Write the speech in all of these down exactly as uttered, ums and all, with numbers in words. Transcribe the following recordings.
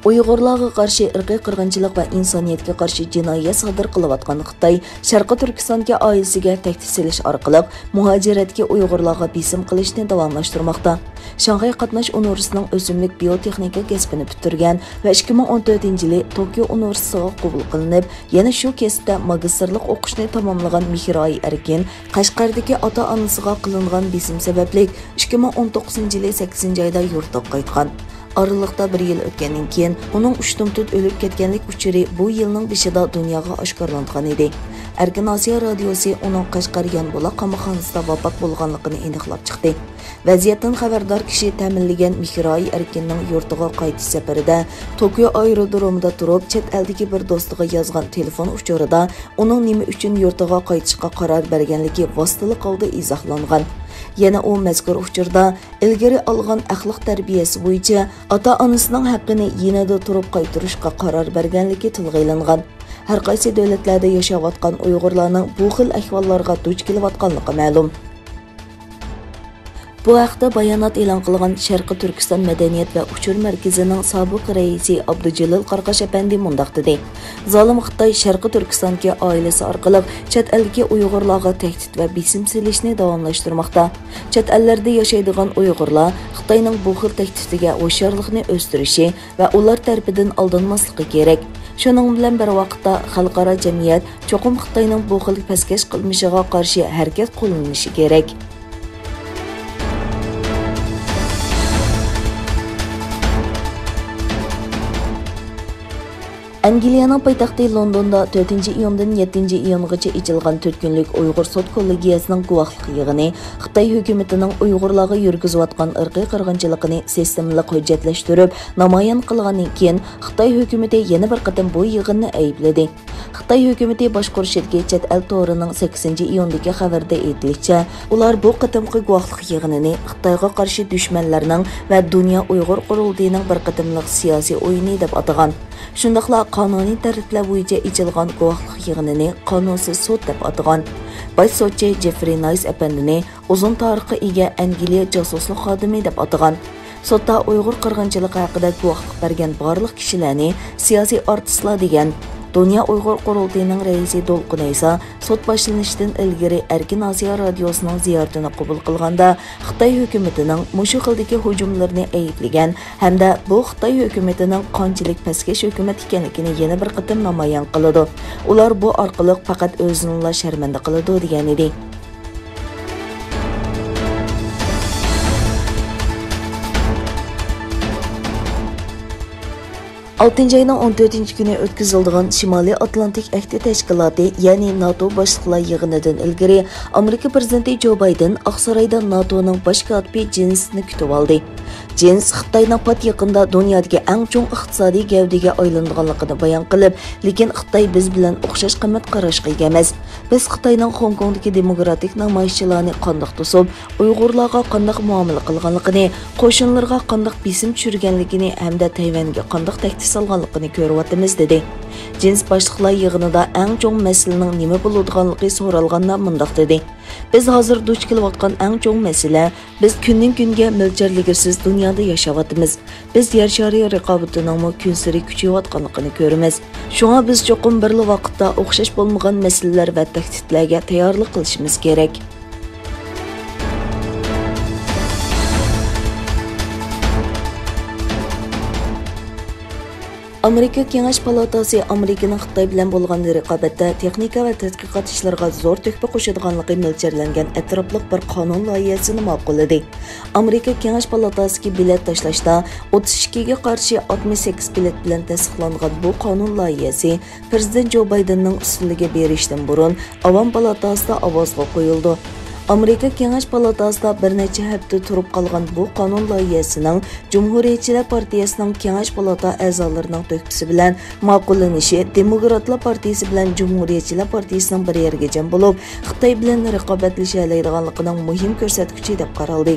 ئۇيغۇرلارغا قارشى ئىرقىي قىرغىنچىلىق ۋە ئىنسانىيەتكە قارشى جىنايەت سادىر قىلىۋاتقان خىتاي شەرقىي تۈركىستاندىكى ئائىلىسىگە تەھدىت سېلىش ئارقىلىق مۇھاجىرەتتىكى ئۇيغۇرلارغا بېسىم قىلىشنى داۋاملاشتۇرماقتا. شاڭخەي قاتناش ئۇنىۋېرسىتېتىنىڭ ئۆسۈملۈك بىيوتېخنىكا كەسپىنى پۈتتۈرگەن ۋە ئىككى مىڭ ئون تۆتىنچى يىلى توكيو ئۇنىۋېرسىتېتىغا قوبۇل قىلىنىپ، يەنە شۇ كەسىپتە ماگىستىرلىق ئوقۇشنى تاماملىغان مېھراي ئەركىن قەشقەردىكى ئاتا-ئانىسىغا قىلىنغان بېسىم سەۋەبلىك ئىككى مىڭ ئون توققۇزىنچى يىلى سەككىزىنچى ئايدا يۇرتىغا قايتقان. ئارىلىقتا بىر يىل ئۆتكەندىن كېيىن، ئۇنىڭ ئۇشتۇمتۇت ئۆلۈپ كەتكەنلىك ئۇچۇرى بۇ يىلنىڭ بېشىدا دۇنياغا ئاشكارىلانغان ئىدى. ئەركىن ئاسىيا رادىيوسى ئۇنىڭ قەشقەر يانبۇلاق قاماقخانىسىدا ۋاپات بولغانلىقىنى ئېنىقلاپ چىقتى. ۋەزىيەتتىن خەۋەردار كىشى تەمىنلىگەن مېھراي ئەركىننىڭ يۇرتىغا قايتىش سەپىرىدە توكيو ئايرودرومىدا تۇرۇپ، چەت ئەلدىكى بىر دوستىغا يازغان تېلېفون ئۇچۇرىدا ئۇنىڭ نېمە ئۈچۈن يۇرتىغا قايتىشقا قارار بەرگەنلىكى ۋاسىتىلىك ھالدا ئىزاھلانغان. يەنە ئۇ مەزكۇر ئۇچۇردا ئىلگىرى ئالغان ئەخلاق تەربىيەسى بويىچە ئاتا-ئانىسىنىڭ ھەققىنى يېنىدا تۇرۇپ قايتۇرۇشقا قارار بەرگەنلىكى تىلغا ئېلىنغان. ھەر قايسى دۆلەتلەردە ياشاۋاتقان ئۇيغۇرلارنىڭ بۇ خىل ئەھۋاللارغا دۇچ كېلىۋاتقانلىقى مەلۇم. بۇ ھەقتە بايانات ئېلان قىلغان شەرقىي تۈركىستان مەدەنىيەت ۋە ئۇچۇر مەركىزىنىڭ سابىق رەئىسى ئابدۇجېلىل قارقاش ئەپەندى مۇنداق دېدى: زالىم خىتاي شەرقىي تۈركىستاندىكى ئائىلىسى ئارقىلىق چەت ئەلدىكى ئۇيغۇرلارغا تەھدىت ۋە بېسىم سېلىشنى داۋاملاشتۇرماقتا. چەت ئەللەردە ياشايدىغان ئۇيغۇرلار خىتاينىڭ بۇ خىل تەھدىتىگە ھوشيارلىقنى ئۆستۈرۈشى ۋە ئۇلار تەرىپىدىن ئالدانماسلىقى كېرەك. شۇنىڭ بىلەن بىر ۋاقىتتا، خەلقئارا جەمئىيەت چوقۇم خىتاينىڭ بۇ خىل پەسكەش قىلمىشىغا قارشى ھەرىكەت قوللىنىشى كېرەك. ئەنگلىيەنىڭ پايتەختى لوندوندا تۆتىنچى ئىيۇندىن يەتتىنچى ئىيۇنغىچە ئېچىلغان تۆت كۈنلۈك ئۇيغۇر سوت كوللېگىيەسىنىڭ گۇۋاھلىق يىغىنى خىتاي ھۆكۈمىتىنىڭ ئۇيغۇرلارغا يۈرگۈزۈۋاتقان ئىرقىي قىرغىنچىلىقىنى سىستېمىلىق ھۆججەتلەشتۈرۈپ نامايان قىلغاندىن كېيىن، خىتاي ھۆكۈمىتى يەنە بىر قېتىم بۇ يىغىننى ئەيىبلىدى. خىتاي ھۆكۈمىتى باشقۇرۇشىدىكى چەت ئەل تورىنىڭ سەككىزىنچى ئىيۇندىكى خەۋىرىدە ئېيتىلىشىچە، ئۇلار بۇ قېتىمقى گۇۋاھلىق يىغىنىنى خىتايغا قارشى دۈشمەنلەرنىڭ ۋە دۇنيا ئۇيغۇر قۇرۇلتىيىنىڭ بىر قېتىملىق سىياسىي ئويۇنى دەپ ئاتىغان. شۇنداقلا قانۇنىي تەرتىپلەر بويىچە ئېچىلغان گۇۋاھلىق يىغىنىنى قانۇنسىز سوت دەپ ئاتىغان. باش سوتچى جېفرى نايس ئەپەندىنى ئۇزۇن تارىخقا ئىگە ئەنگلىيە جاسۇسلۇق خادىمى دەپ ئاتىغان. سوتتا ئۇيغۇر قىرغىنچىلىقى ھەققىدە گۇۋاھلىق بەرگەن بارلىق كىشىلەرنى سىياسىي ئارتىسلار دېگەن. دۇنيا ئۇيغۇر قۇرۇلتىيىنىڭ رەئىسى دولقۇن ئەيسا سوت باشلىنىشتىن ئىلگىرى ئەركىن ئاسىيا رادىيوسىنىڭ زىيارىتىنى قوبۇل قىلغاندا، خىتاي ھۆكۈمىتىنىڭ مۇشۇ خىلدىكى ھۇجۇملىرىنى ئەيىبلىگەن ھەمدە بۇ خىتاي ھۆكۈمىتىنىڭ قانچىلىك پەسكەش ھۆكۈمەت ئىكەنلىكىنى يەنە بىر قېتىم نامايان قىلىدۇ. ئۇلار بۇ ئارقىلىق پەقەت ئۆزىنىلا شەرمەندە قىلىدۇ، دېگەنىدى. ئالتىنچى ئاينىڭ ئون تۆتىنچى كۈنى ئۆتكۈزۈلىدىغان شىمالىي ئاتلانتىك ئەھدى تەشكىلاتى، يەنى ناتو باشلىقلار يىغىنىدىن ئىلگىرى، ئامېرىكا پىرېزىدېنتى جو بايدېن ئاقسارايدا ناتونىڭ باش كاتىپى جېنسنى كۈتۈۋالدى. جېنس خىتاينىڭ پات يېقىندا دۇنيادىكى ئەڭ چوڭ ئىقتىسادىي گەۋدىگە ئايلىنىدىغانلىقىنى بايان قىلىپ، لېكىن خىتاي بىز بىلەن ئوخشاش قىممەت قاراشقا ئىگە ئەمەس. بىز خىتاينىڭ خوڭكوڭدىكى دېموكراتىك نامايىشچىلارنى قانداق توسۇپ، ئۇيغۇرلارغا قانداق مۇئامىلە قىلغانلىقىنى، قوشۇنلىرىغا قانداق بېسىم چۈشۈرگەنلىكىنى ھەمدە تەيۋەنگە قانداق تەھدىت سالغانلىقىنى كۆرۈۋاتىمىز، دېدى. جېنس باشلىقلار يىغىنىدا ئەڭ چوڭ مەسىلىنىڭ نېمە بولىدىغانلىقى سورالغاندا مۇنداق دېدى: بىز ھازىر دۇچ كېلىۋاتقان ئەڭ چوڭ مەسىلە، بىز كۈندىن كۈنگە مۆلچەرلىگۈسىز دۇنيادا ياشاۋاتىمىز. بىز يەر شارى رىقابىتىنىڭمۇ كۈنسېرى كۈچىيىۋاتقانلىقىنى كۆرىمىز. شۇڭا بىز چوقۇم بىرلا ۋاقىتتا ئوخشاش بولمىغان مەسىلىلەر ۋە تەھدىتلەرگە تەييارلىق قىلىشىمىز كېرەك. ئامېرىكا كېڭەش پالاتاسى ئامېرىكىنىڭ خىتاي بىلەن بولغان رىقابەتتە تېخنىكا ۋە تەتقىقات ئىشلىرىغا زور تۆھپە قوشىدىغانلىقى مۆلچەرلەنگەن ئەتراپلىق بىر قانۇن لايىھەسىنى ماقۇللىدى. ئامېرىكا كېڭەش پالاتاسىدىكى بېلەت تاشلاشتا ئوتتۇز ئىككىگە قارشى ئاتمىش سەككىز بېلەت بىلەن تەستىقلانغان بۇ قانۇن لايىھەسى پىرېزىدېنت جو بايدېننىڭ ئۈستىلىگە بېرىشتىن بۇرۇن ئاۋام پالاتاسىدا ئاۋازغا قويۇلىدۇ. ئامېرىكا كېڭەش پالاتاسىدا بىر نەچچە ھەپتە تۇرۇپ قالغان بۇ قانۇن لايىھەسىنىڭ جۇمھۇرىيەتچىلەر پارتىيەسىنىڭ كېڭەش پالاتا ئەزالىرىنىڭ تۆھپىسى بىلەن ماقۇللىنىشى دېموكراتلار پارتىيىسى بىلەن جۇمھۇرىيەتچىلەر پارتىيىسىنىڭ بىر يەرگە جەم بولۇپ، خىتاي بىلەن رىقابەتلىشەلەيدىغانلىقىنىڭ مۇھىم كۆرسەتكۈچى دەپ قارالدى.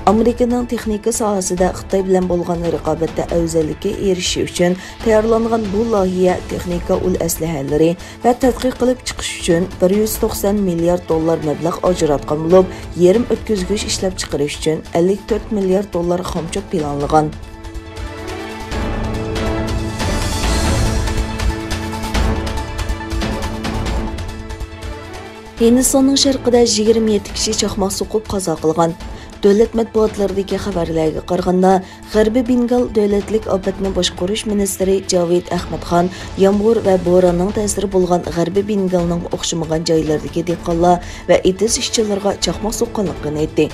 ئامېرىكىنىڭ تېخنىكا ساھەسىدە خىتاي بىلەن بولغان رىقابەتتە ئەۋزەللىككە ئېرىشىشى ئۈچۈن تەييارلانغان بۇ لايىھە تېخنىكا ئۇل ئەسلىھەلىرى ۋە تەتقىق قىلىپ چىقىش ئۈچۈن بىر يۈز توقسان مىليارد دوللار مەبلەغ ئاجراتقان بولۇپ، يېرىم ئۆتكۈزگۈچ ئىشلەپچىقىرىش ئۈچۈن ئەللىك تۆت مىليارد دوللار خامچوت پىلانلىغان. ھىندىستاننىڭ شەرقىدە يىگىرمە يەتتە كىشى چاقماق سوقۇپ قازا قىلغان. دۆلەت مەتبۇئاتلىرىدىكى خەۋەرلەرگە قارىغاندا، غەربىي بېنگال دۆلەتلىك ئاپەتنى باشقۇرۇش مىنىستىرى جاۋىد ئەخمەتخان يامغۇر ۋە بوراننىڭ تەسىرى بولغان غەربىي بېنگالنىڭ ئوخشىمىغان جايلىرىدىكى دېھقانلار ۋە ئېتىز ئىشچىلىرىغا چاقماق سوققانلىقىنى ئېيتتى.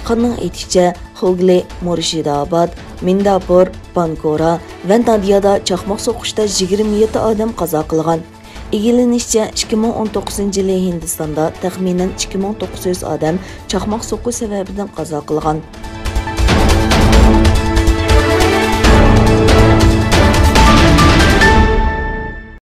خاننىڭ ئېيتىشىچە، خۇگلى، مۇرشىداباد، مىنداپۇر، بانكورا ۋە نادىيادا چاقماق سوقۇشتا يىگىرمە يەتتە ئادەم قازا قىلغان. ئىگىلىنىشىچە، ئىككى مىڭ ئون توققۇزىنچى يىلى ھىندىستاندا تەخمىنەن ئىككى مىڭ توققۇز يۈز ئادەم چاقماق سوقۇش سەۋەبىدىن قازا قىلغان.